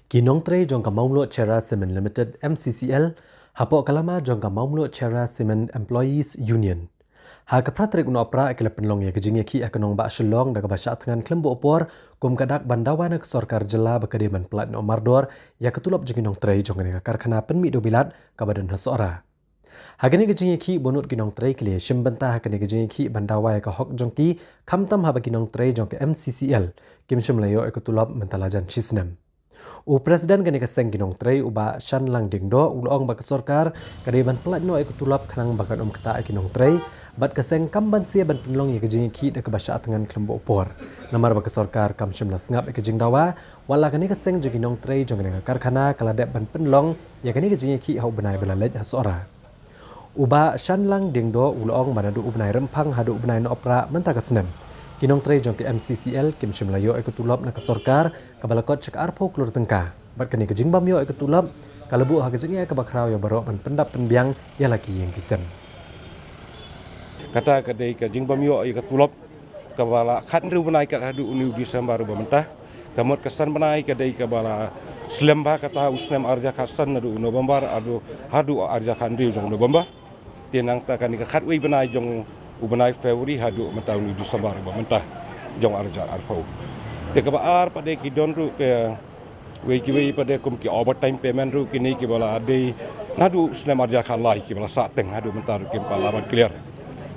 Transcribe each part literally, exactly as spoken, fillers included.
Ki nongtrei jong ka Mawmluh Cherra Cement Limited, M C C L, hapoh ka lama jong ka Mawmluh Cherra Cement Employees Union, ha ka phra tarik u Nohprah ki la pynlong ïa ka jingïakhih ha ka nongbah Shillong da kaba shah thngan khlem buh por kum ka dak ban dawa na ka sorkar jylla ba ka dei ban pyllait noh mardor ïa ka tulop jong ki nongtrei jong kane ka karkhana pynmih dewbilat kaba don ha Sohra. Ha kane ka jingïakhih, ba nud ki nongtrei ki la shim bynta ha kane ka jingïakhih ban dawa ïa ka hok jong ki, khamtam haba ki nongtrei jong ka M C C L kim shym la ïoh ïa ka tulop mynta la jan shi snem. U President kane ka seng ki nongtrei, u Bah Shanlang Diengdoh, u la ong ba ka sorkar ka dei ban pyllait noh ïa ka tulop khnang ba kan ym ktah ïa ki nongtrei, bad ka seng kam banse ban pynlong ïa ka jingïakhih da kaba shah thngan khlem buh por, namar ba ka sorkar kam shym la sngap ïa ka jingdawa, wat la kane ka seng jong ki nongtrei jong kane ka karkhana ka la dep ban pynlong ïa kane ka jingïakhih ha u bnai ba la leit ha Sohra. U Bah Shanlang Diengdoh u la ong ba naduh u bnai Rymphang haduh u bnai Nohprah mynta ka snem, ki nongtrei jong ka M C C L kim shym la ïoh ïa ka tulop na ka sorkar kaba la kot sha ka arphew klur tyngka, bad kane ka jingbym ïoh ïa ka tulop ka la buh ha ka jingeh kaba khraw ïa baroh ban pyndap pynbiang ïa la ki ïing ki sem. Kata ka dei ka jingbym ïoh ïa ka tulop kaba la khathynriew bnai kat haduh une u December uba mynta. Ka mut ka san bnai ka dei kaba la slem bha, kata u snem arhajar khatsan naduh u November haduh, haduh arhajar khathynriew jong u November. Te nangta kane ka khatwei bnai jong u bnai February haduh mynta une u December uba mynta jong arhajar arphew. Te kaba ar pat de ki don ruh ka wei kiwei pat de kum ki overtime payment ruh kine kiba la dei naduh u snem arhajar khatlai kiba la sah teng haduh mynta ruh kim pat lah ban clear.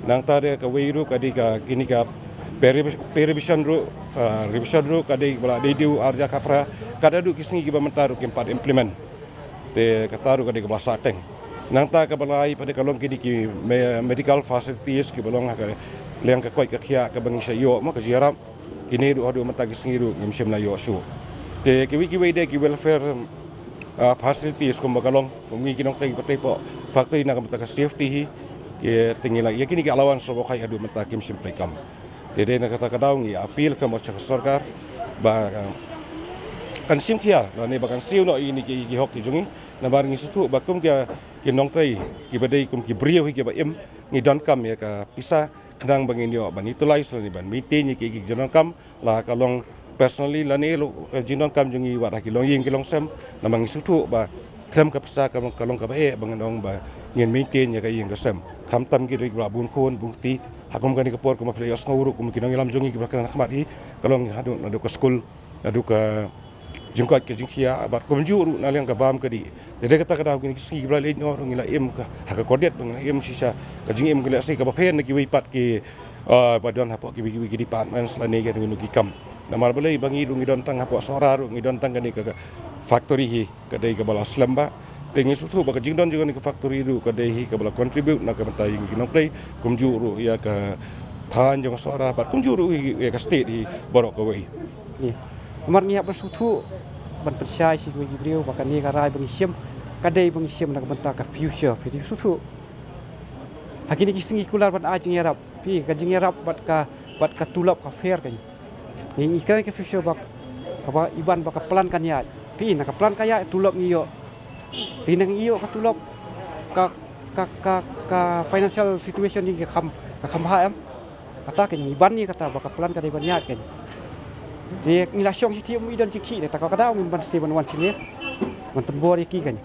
Nangta de kawei ruh ka dei ka kine ka pay revi-, pay revision ruh, ah, revision ruh ka dei ba la dei dei u arhajar khatphra, kat haduh ki sngi kiba mynta ruh kim pat implement. Te kata ruh ka dei kaba la sah teng. Nangta kaba lai pat de ka long kine ki me-, medical facilities kiba long ha ka liang ka koit ka khiah kaba ngi sa ïoh mo ka jingïarap. Kine ruh haduh mynta ki sngi ruh ngim shym la ïoh shuh. Te kiwei kiwei de ki welfare, ah, facilities kumba ka long, kum ngi ki nongtrei kiba trei hapoh factory na ka bynta ka safety hi, ki te ngi la ïa kine ki allowance ba khai haduh mynta kim shym trei kam. Te dei na kata ka daw ngi appeal ka mo sha ka sorkar ba, ah, kan shim khia lane ba kan siew noh ïa kine ki, ki hok ki jong ngi, namar ngi sngewthuh ba kum ki, ki nongtrei kiba dei kum ki briew hi kiba im, ngi donkam ïa ka pisa khnang ba ngin ïoh ban utilize lane ban maintain ïa ki, ki jingdonkam, la ka long personally lane ruh ka jingdonkam jong ngi wat ha ki longïing ki longsem, namar ngi sngewthuh ba khlem ka pisa ka long, ka long kaba eh ba ngin ong ba ngin maintain ïa ka ïing ka sem. Khamtam ki dei kiba la bun khun bun kti, ha kum kane ka por kumba phi la ïohsngew ruh kum ki nongïalam jong ngi kiba la kren ha khmat hi, ka long haduh naduh ka skul, naduh ka jingkoit ka jingkhiah bad kumjuh ruh na liang ka bam ka dih. Te dei kata ka daw kine ki sngi kiba la leit noh ruh ngi la im ka ha ka kordit ba ngi la im shisha ka jingim ka lehse kaba pher na kiwei pat ki, ah, ba don hapoh kiwei kiwei ki departments lane ki, ki kam. Namar balei ba ngi ruh ngi don tang hapoh Sohra ruh ngi don tang kane ka, ka factory hi ka dei kaba la slem bha. Te ngi sngewthuh ba ka jingdon jong kane ka factory ruh ka dei hi kaba la contribute na ka bynta ïa ngi ki nongtrei, kumjuh ruh ïa ka thaiñ jong ka Sohra bad kumjuh ruh ïa ka state hi baroh kawei. Namar ngi hap ban sngewthuh ban pynshai sha kiwei ki briew ba kane ka rai ba ngi shim ka dei ba ngi shim na ka bynta ka future. Phi dei sngewthuh ha kine ki sngi kular ban ai jingïarap, phi, ka jingïarap bad ka, bad ka tulop ka pher ka ngi. Ngi, ngi kren ka future ba kaba i ban ba ka plan kan ïaid. Phi, na ka plan ka ïaid tulop ngi ïoh. Te nang ïoh ka tulop ka, ka, ka, ka financial situation ngi ka kham, ka kham bha em. Kata ka ngi ban ngi kata ba ka plan ka dei ban ïaid ka ngi. Te ngi la shong shi thiah um i don jingkhih te kata ka daw ngi ban sngewbha ban wan shane ban pynbor ïa ki ka ngi.